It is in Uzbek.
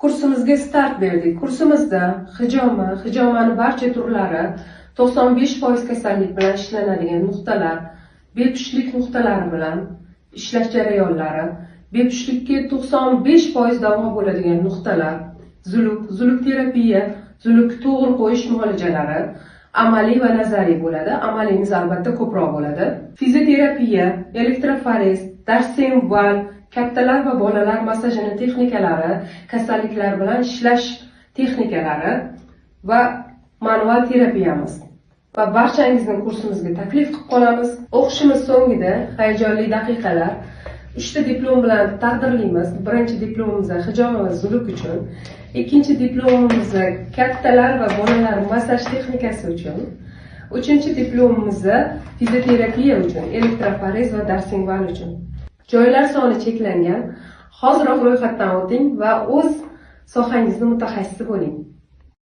Kursimizga start berdik. Kursimizda hijoma, hijomani barcha turlari, 95% kasallik bilan ishlanadigan nuqtalar, bepushtlik nuqtalari bilan ishlash jarayonlari, bepushtlikka 95% davo bo'ladigan nuqtalar, zuluk, zuluk terapiya, zuluk to'g'ri qo'yish muolajalari amaliy va nazariy bo'ladi. Amaliyimiz albatta ko'proq bo'ladi. Fizioterapiya, elektroforez, darsenval, kattalar va bolalar massajini texnikalari, kasalliklar bilan ishlash texnikalari va manual terapiyamiz. Va barchangizni kursimizga taklif qilib qolamiz. O'qishimiz so'ngida hayajonli daqiqalar. 3 ta diplom bilan taqdirlaymiz. Birinchi diplomimiz hijoma va zuluk uchun, ikkinchi diplomimiz kattalar va bolalar massaj texnikasi uchun, uchinchi diplomimiz fizioterapiya uchun, elektroforez va darsingval uchun. Joylar soni cheklangan. Hoziroq ro'yxatdan o'ting va o'z sohangizni mutaxassisi bo'ling.